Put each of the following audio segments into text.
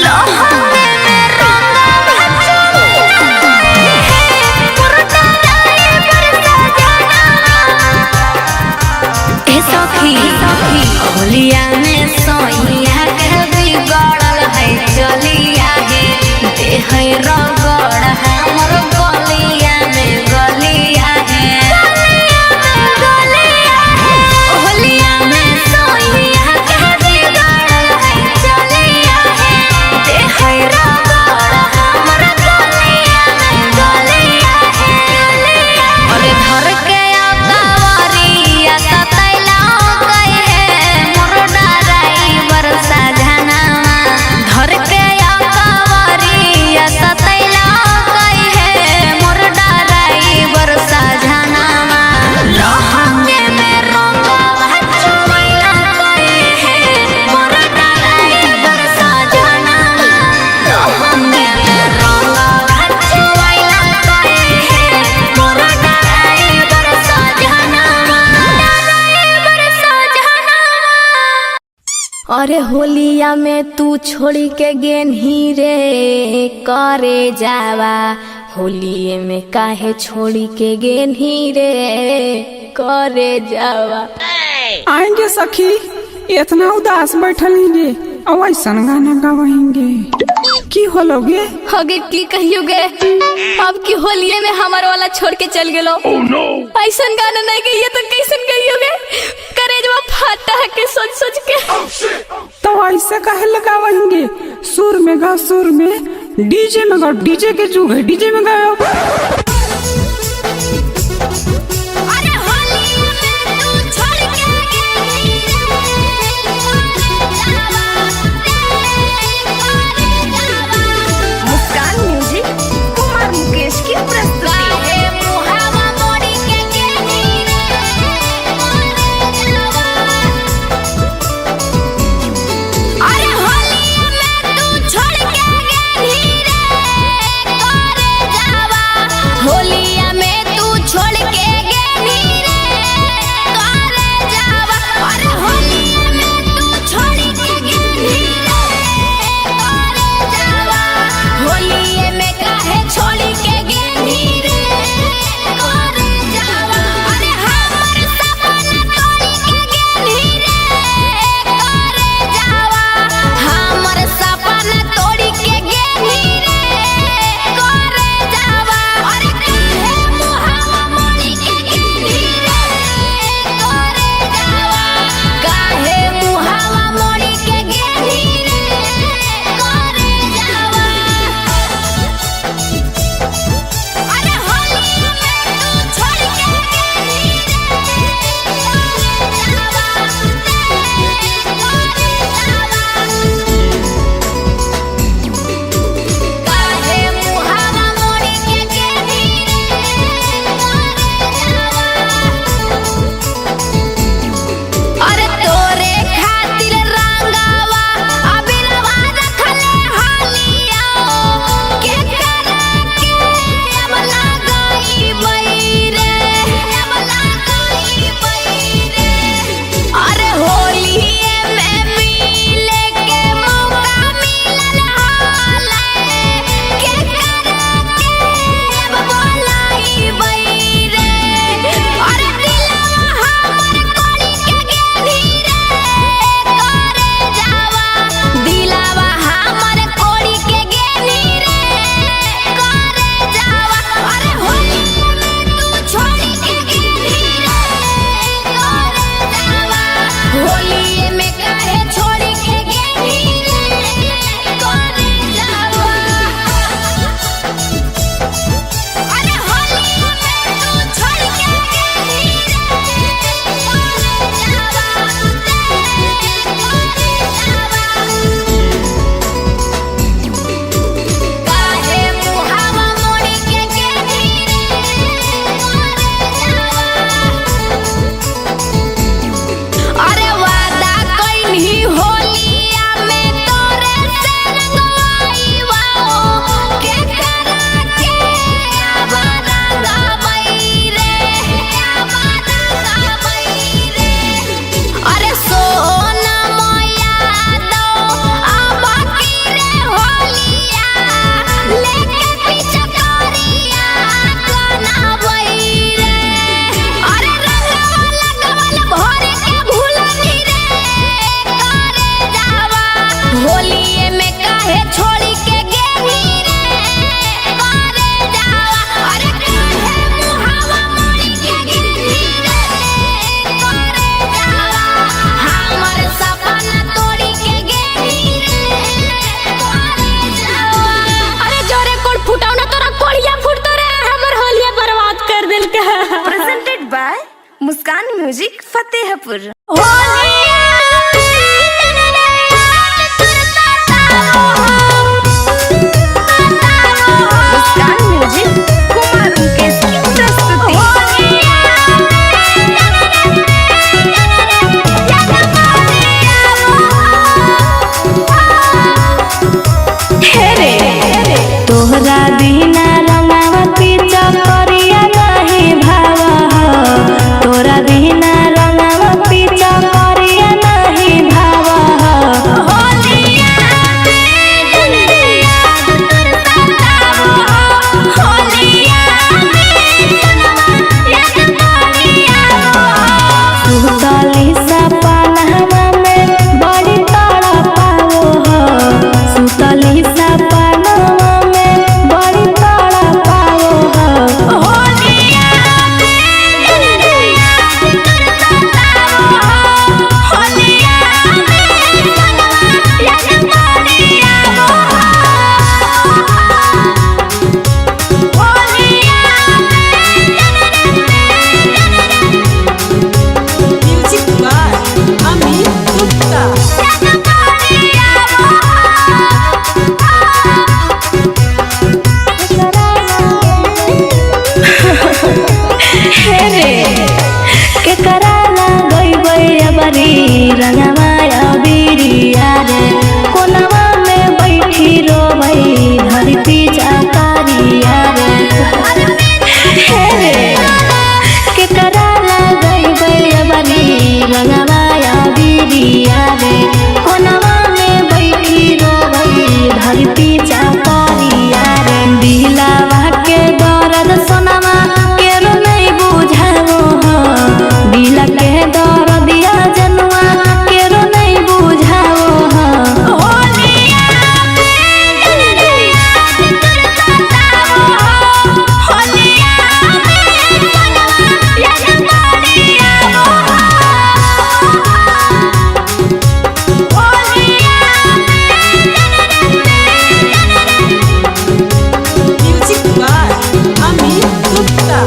लोहंगे में रंगवा चुवैला है मोर डराइवर सजनवा। ए सखी होलिया में सोइया के बिगड़ल है चलिया हे देह रगड़ हमर गलिया में गलिया हे गलिया में होलिया में सोइया के बिगड़ल है चलिया हे देह रगड़ हमर गलिया में गलिया हे। अरे धर के अकावरिया सतैला गए है मोर डराइवर सजनवा। धर के अकावरिया सतैला गए है मोर डराइवर सजनवा। लहंगे में रंगवा चुवैला गए है मोर डराइवर सजनवा। लहंगे में रंगवा चुवैला गए है मोर डराइवर सजनवा। डराइवर सजनवा। अरे होलिया में तू छोड़ी के गेन्ही रे करे जावा, होलिये में काहे छोड़ी के गेन्ही रे करे जावा। आएंगे सखी, इतना उदास बैठल और ऐसन गाना गावेंगे की होलोगे? हगे की कहियो गे, अब की होलिये में हमार वाला छोड़ के चल गेलो। ऐसन गाना नहीं गइए तो कैसन गइयो गे, करेजवा फाटा है के सोच सोच के। तो ऐसे काहे लगावेंगे? सुर में गाओ, सुर में, डीजे में गाओ, डीजे के जुग है, डीजे में गाओ। अरे होलिया में तू छोड़ के गेली रे जावा रे जावा। मुस्कान म्यूजिक कुमार मुकेश की प्रस्तुति। काहे मुहावा मोड़ी के गेली रे जावा। अरे होलिया में तू छोड़ के गेली रे करे जावा। Muskan music Fatehpur. Muskan music Kumar Mukesh की प्रस्तुति। तोहरा बिना रंगावती चकरिया नहीं भाव हो। तोरा बिना रंगावती चकरिया नहीं भाव हो। सुतली सपनवा में बड़ी तड़पावो हो। सुतली सपनवा में बड़ी तड़पावो हो। Music by Amit Gupta. केकरा लगैबै अबरी रंगवा अबिरिया रे, कोनवा में बैठी रोबै धरती चकरिया रे। हे रे, केकरा लगैबै अबरी रंगवा अबिरिया रे, कोनवा में बैठी रोबै धरती चकरिया रे। दिलावा के दर्द सोनामा केरो नहीं बुझावो हो। दिल के दर्दिया जनुआ केरो नहीं बुझावो हो। Music by Amit Gupta.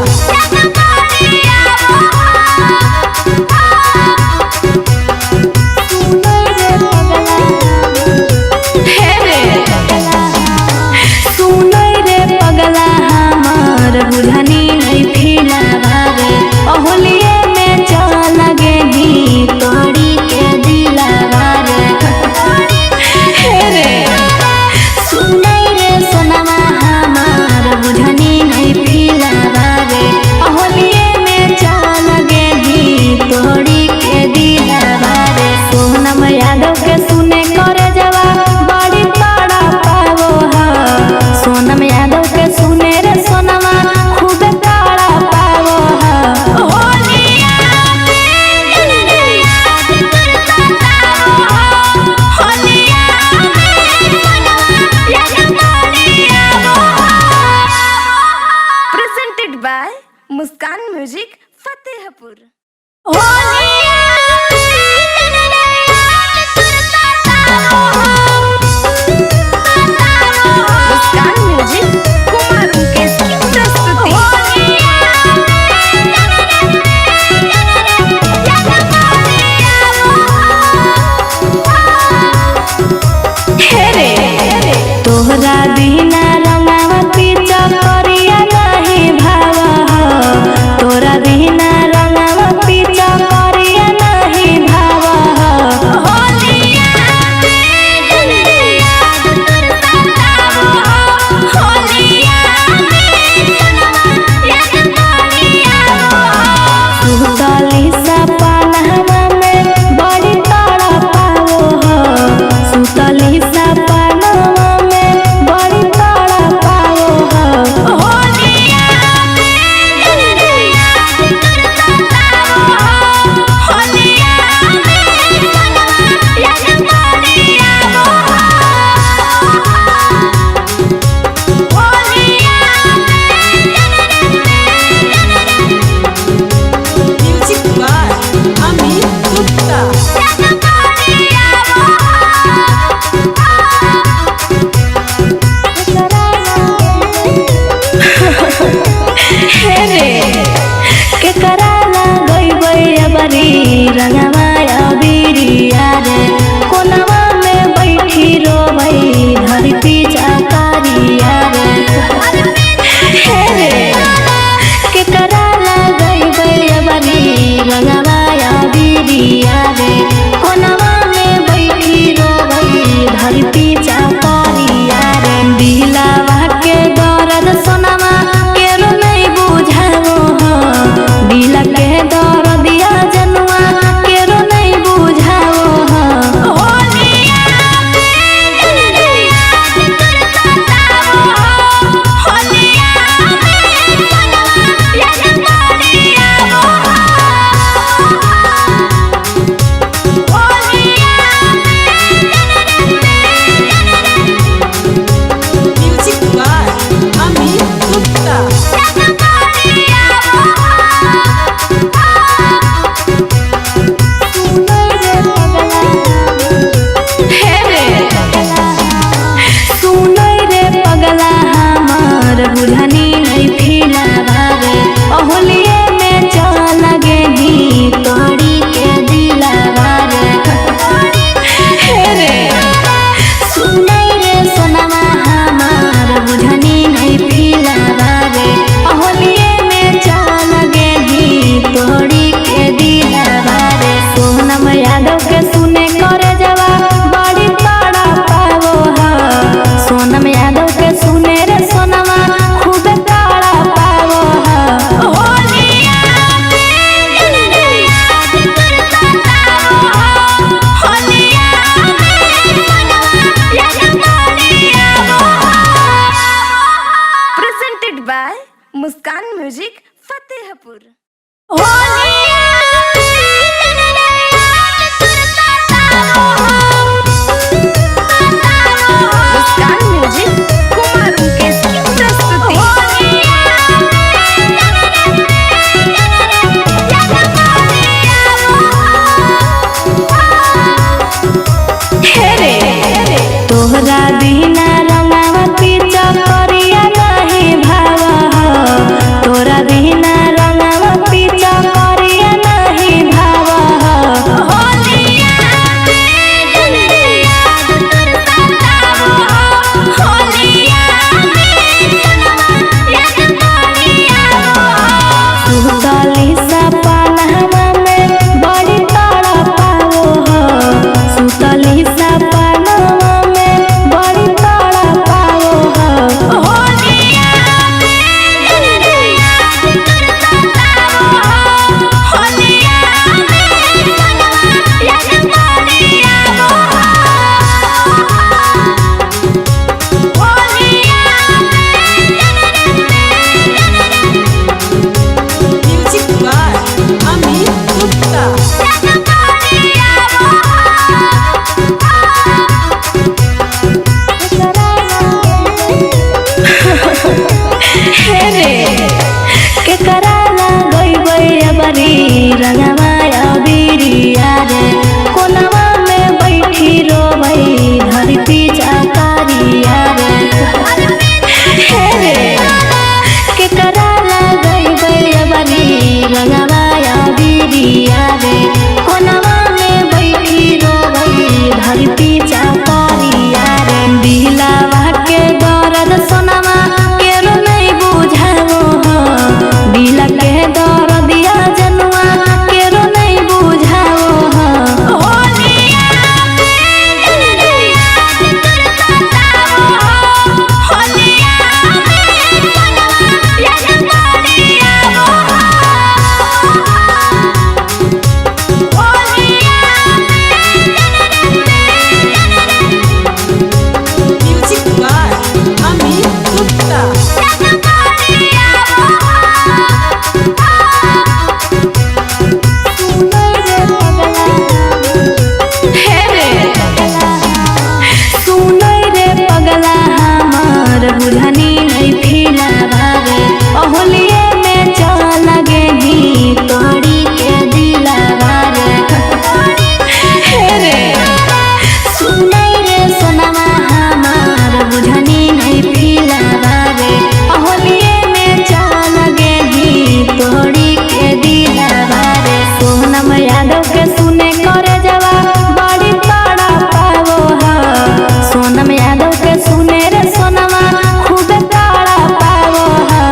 सुनै रे पगला हमार बुझनी नहीं फिलावा रे, अहोलिए में चल गेही तोड़ी के दिलावा रे। हे रे, सुनै रे सोनामा हमार बुझनी नहीं फिलावा रे, अहोलिए में चल गेही तोड़ी के दिलावा रे। सोनम यादव के सुने करे जवा बड़ी तड़ा पावो हो। सोनम यादव के सुने रे सोनमा खूब तड़ा पावो हो। Presented by Muskan music Fatehpur. Muskan music Kumar Mukesh की प्रस्तुति। तोहरा बिना रंगावती चकरिया नहीं भाव हो। तोरा बिना रंगावती चकरिया नहीं भाव हो। सुतली सपनवा में बड़ी तड़पावो हो। सुतली सपनवा में बड़ी तड़पावो। Muskan music Fatehpur. Muskan music Kumar Mukesh की प्रस्तुति। तोहरा बिना रंगावा पीछा करिया नहीं भावा हो, तोरा बिना रंगावा पीछा करिया नहीं भावा हो। सुतली सपनवा में बड़ी तड़पावो हो, सुतली सपनवा में बड़ी तड़पावो हो। Music by Amit Gupta. केकरा लगैबै अबरी रंगवा अबिरिया रे, कोनवा में बैठी रोबै धर पीछा करिया रे। हे रे केकरा लगैबै अबरी रंगवा अबिरिया रे, कोनवा में बैठी रोबै धर पीछा करिया रे। दिलावा के दर्द सोनामा केरो नहीं बुझावो हो, दिल के दर्दिया जनुआ केरो नहीं बुझावो हो। Music by Amit Gupta. सुनै रे पगला हमार बुझनी नहीं फिलावा रे, अहोलिए में चल गेही तोड़ी के दिलावा रे। हे रे सुनै रे सोनामा हमार बुझनी नहीं फिलावा रे, अहोलिए में चल गेही तोड़ी के दिलावा रे। सोनम यादव के सुने करे जवा बड़ी तड़ा पावो हो, सोनम यादव के सुने रे सोनमा खूब तड़ा पावो हो।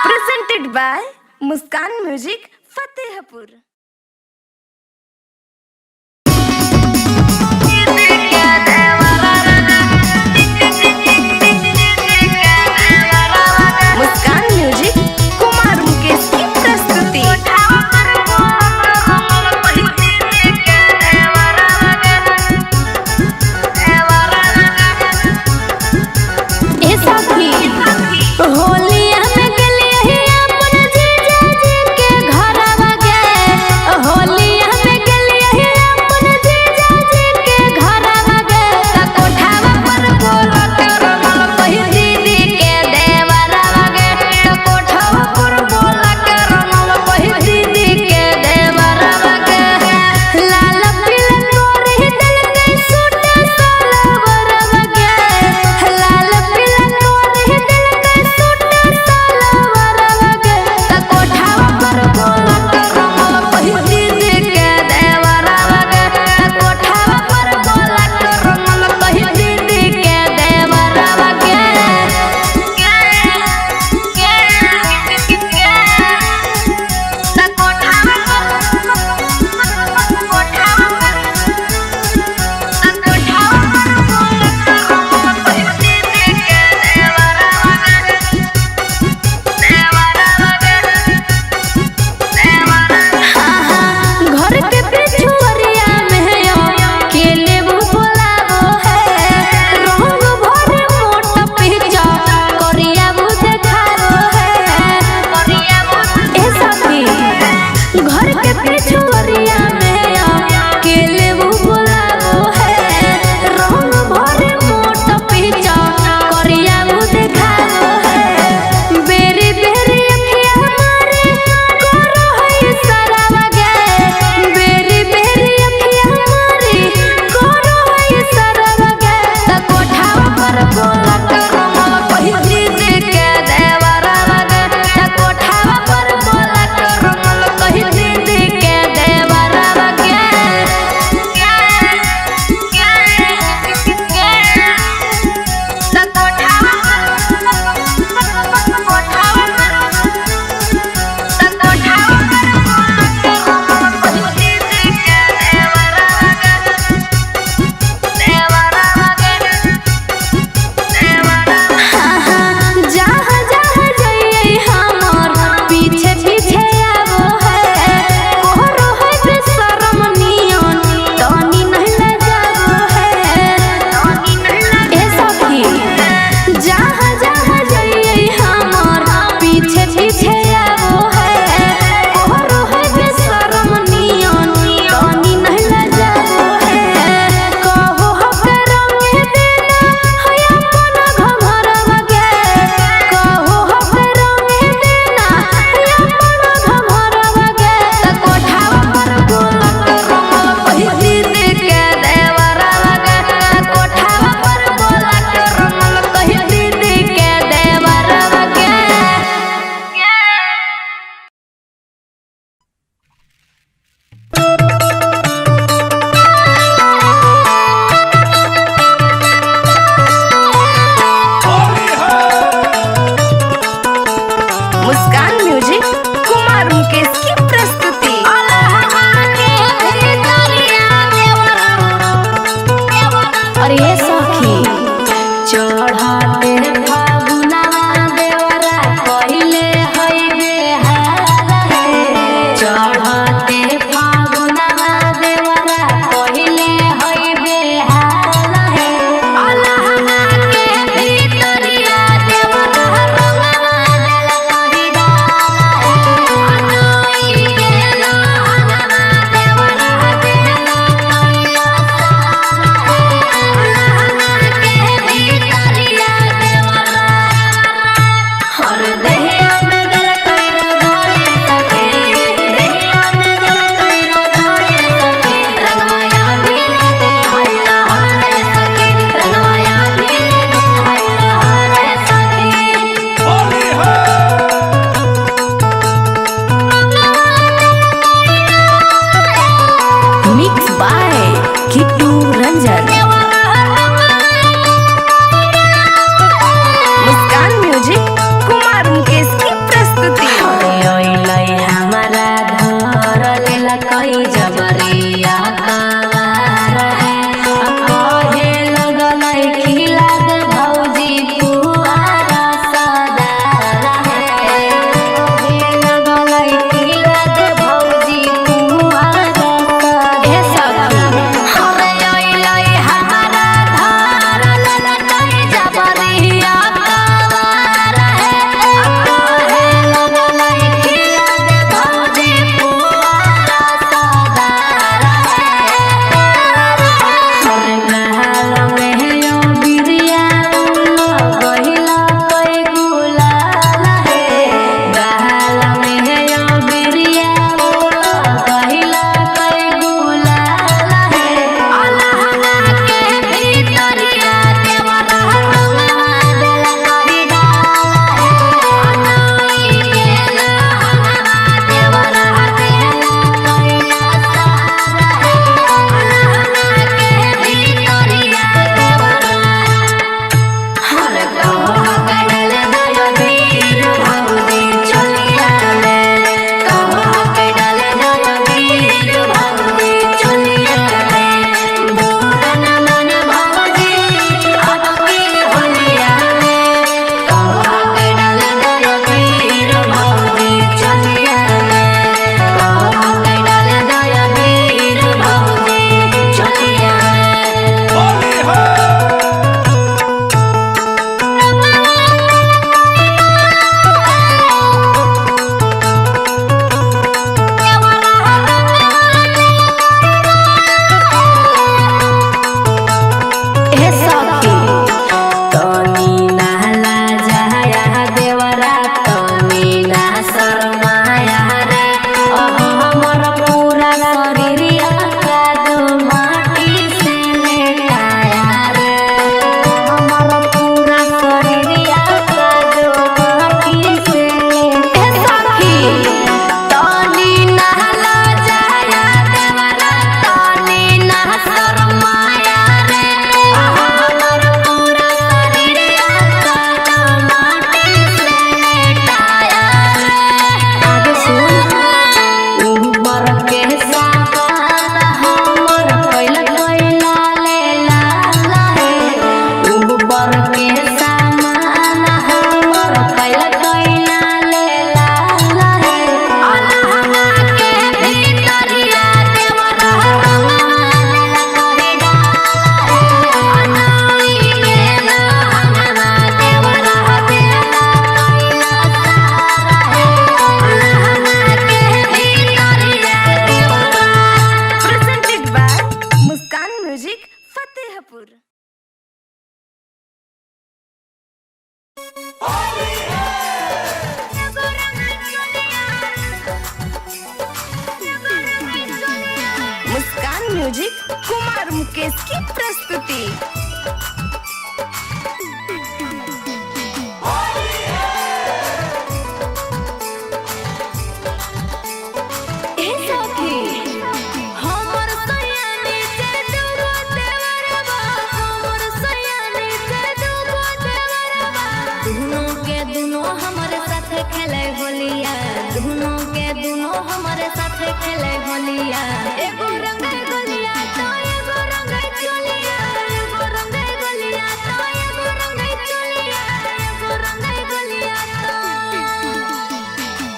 Presented by Muskan music Fatehpur. Muskan music Kumar Mukesh की प्रस्तुति। ए साथी होलिया में गेलिए अपन जीजा जी के घरवा गे। म्यूजिक कुमार मुकेश की प्रस्तुति। ए सखी हमर सयानी से दूगो देवरबा, हमर सयानी से दूगो देवरबा। दुनो के दुनो हमर साथ खेले होलिया, दुनो के दुनो हमर साथ खेले होलिया। एगो रंग गोलिया तो एगो रंग चोलिया, एगो रंग गोलिया तो एगो रंग चोलिया, एगो रंग गोलिया तो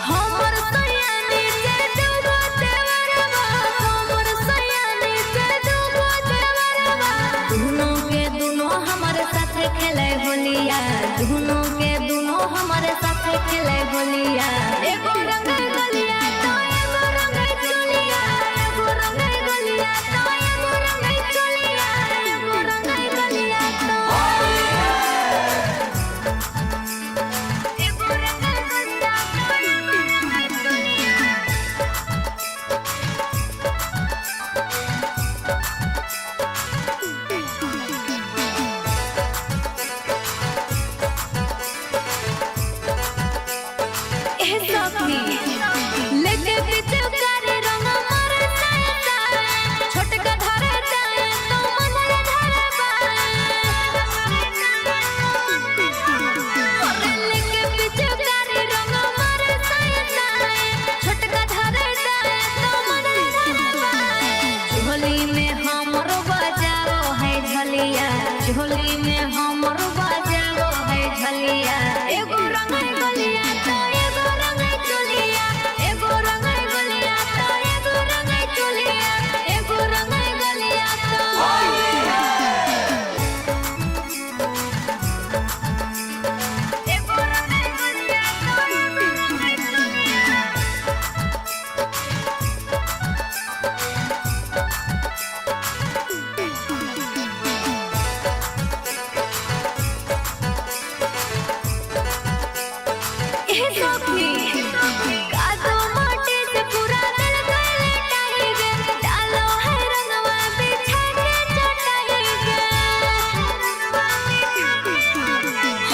हमर सयानी से दूगो देवरबा, हमर सयानी से दूगो देवरबा। दुनो के दुनो हमर साथ खेले होलिया, दुनो के दुनो हमर साथ खेले होलिया। एगो रंग गोलिया तो एगो रंग चोलिया, एगो रंग गोलिया तो एगो रंग चोलिया, एगो रंग गोलिया तो एगो रंग गोलिया तो एगो रंग चोलिया। ए सखी लेके पीछे करे रंग मारे जाए जाए, छोटका धरे जाए तो मन धरे बाए। अरे लेके पीछे करे रंग मारे जाए जाए, छोटका धरे जाए तो मन धरे बाए। झोली में हमर बजाओ है झलिया, झोली में हमर बजाओ है झलिया। एगो रंग गलिया तो एगो रंग चोलिया, एगो रंग गलिया तो एगो रंग चोलिया, एगो रंग गलिया तो एगो रंग गलिया तो एगो रंग चोलिया। ए सखी कादो माटी से पूरा दिल गले टाही गे, डालो है रंगवा बिछा के चटाई गे।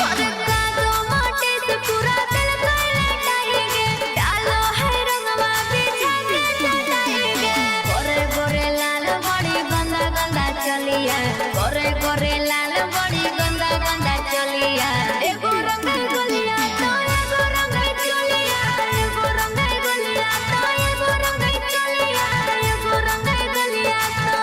और कादो माटी से पूरा दिल गले टाही गे, डालो है रंगवा बिछा के चटाई गे। गोरे गोरे लाल बड़ी गंदा गंदा चलिया, गोरे गोरे लाल बड़ी गंदा गंदा चलिया। एगो रंग गलिया तो एगो रंग चोलिया, एगो रंग गलिया तो एगो रंग चोलिया, एगो रंग गलिया तो।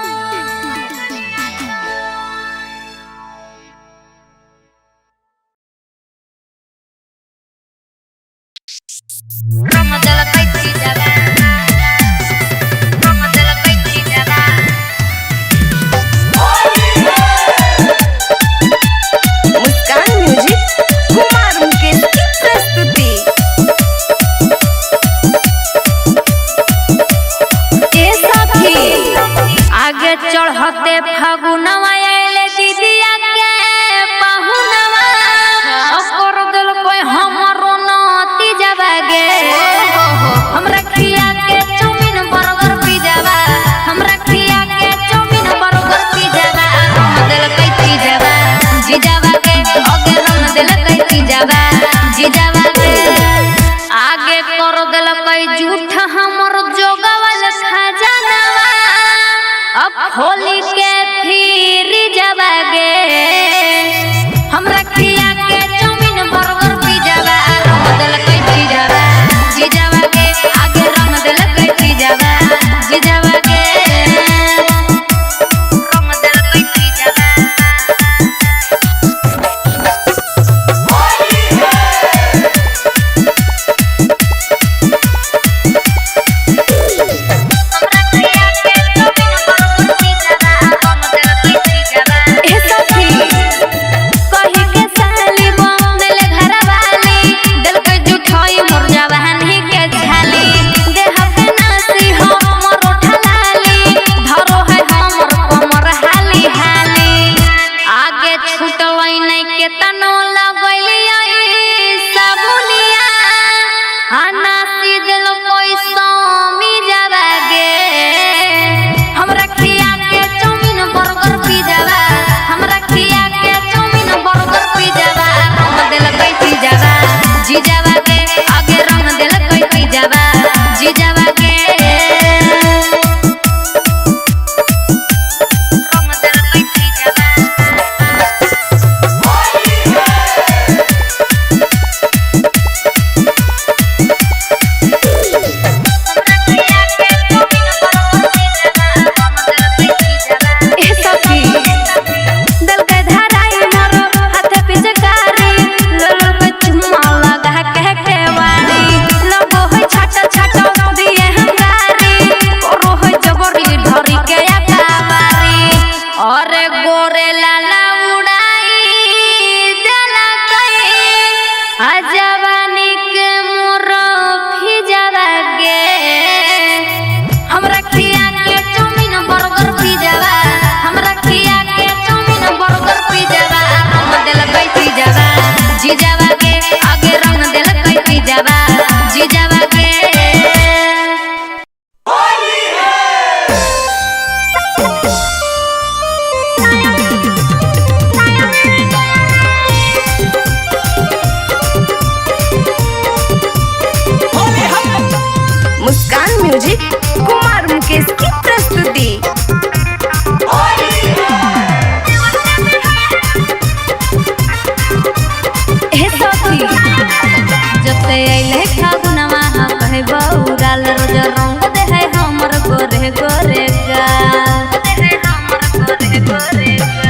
मुस्कान म्यूजिक कुमार मुकेश की प्रस्तुति। ए सखी आगे चढ़ते फागुनवा आइले दीदिया के पाहुनवा, ओकर दिल कोई हमरो नती जावा गे। हमरा खिया के चाउमीन बर्गर पिजावा, हमरा खिया के चाउमीन बर्गर पिजावा। हम दिल कई पिजावा जीजावा के, ओगे हम दिल कई पिजावा जीजावा के। आगे कर दिल कई झूठ हमर जोगवल खजानवा, अब होली के फिर जावा गे। हमरा खिया के चाउमीन बर्गर पिजावा, रंग दिल कई पिजावा जीजावा के। आगे रंग दिल कई पिजावा जीजावा के, रंग दिल कई पिजावा। हमरा खिया के चाउमीन बर्गर पिजावा, रंग दिल कई पिजावा। ए सखी जीजावा के आगे रंग देल कोई पिजावा जीजावा के रंग देल कोई पिजावा। ए सखी दल के धाराई मोर हाथ पिचकारी लोल के चुम्मा लगा के केवाड़ी लगो है छाटा छाटा दिए हंगारी करो है जबरी धरी के अकाबारी। अरे गोरे लाला उड़ाई देला कई अजवानी के मोर फिजवा गे। हमरा खिया के चाउमीन बर्गर पिज्जावा हमरा खिया के चाउमीन बर्गर पिज्जावा रंग देल कई पिज्जावा जीजावा के आगे रंग देल कई पिज्जावा जीजावा के। मुस्कान म्यूजिक कुमार मुकेश की प्रस्तुति। हे सखी जब से अइले फागुनवा हम कहे बौराल रोज रंग दे है हमर गोरे गोरे गाल।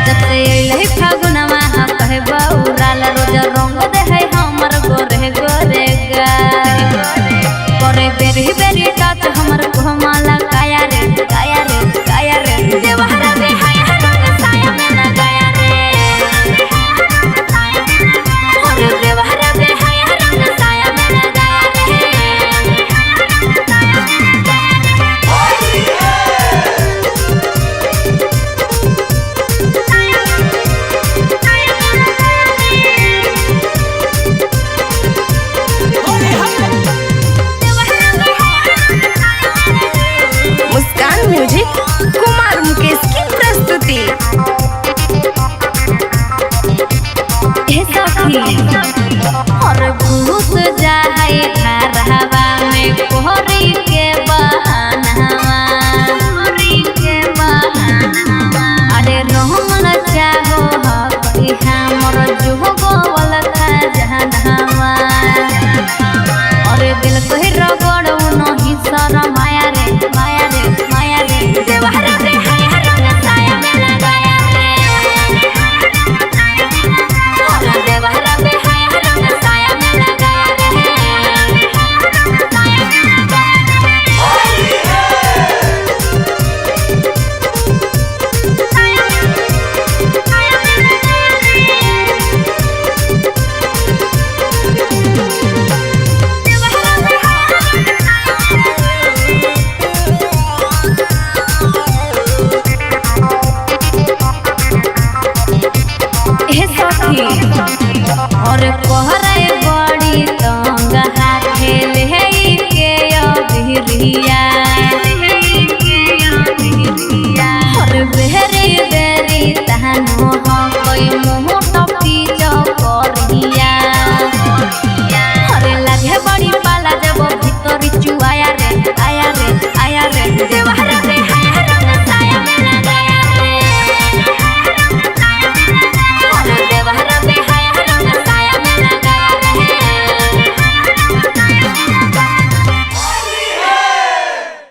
जब से अइले फागुनवा हम कहे बौराल रोज रंग दे है हमर गोरे गोरे गाल। करे बेरी बेरी टच हमर कोमला काया रे काया रे काया रे देवहरा में हाय रंग साया में लगाया रे। अरे देवहरा में हाय रंग साया में लगाया रे। मुस्कान म्यूजिक कुमार मुकेश की प्रस्तुति। हे सखी और घुस जाए घरवा में कोहरी के बहानवा कोहरी के बहानवा। अरे रोमन चाहो हई हमर जुगो वाला जहनवा। अरे दिल कहि रगड़ नहीं सर माया रे माया रे माया रे देवहरा रे हाय रंग साया में लगाया रे। अरे देवहरा में हाय रंग साया में लगाया रे। हे सखी और कोहरे बड़ी तंग हाथे ले के अभिरिया।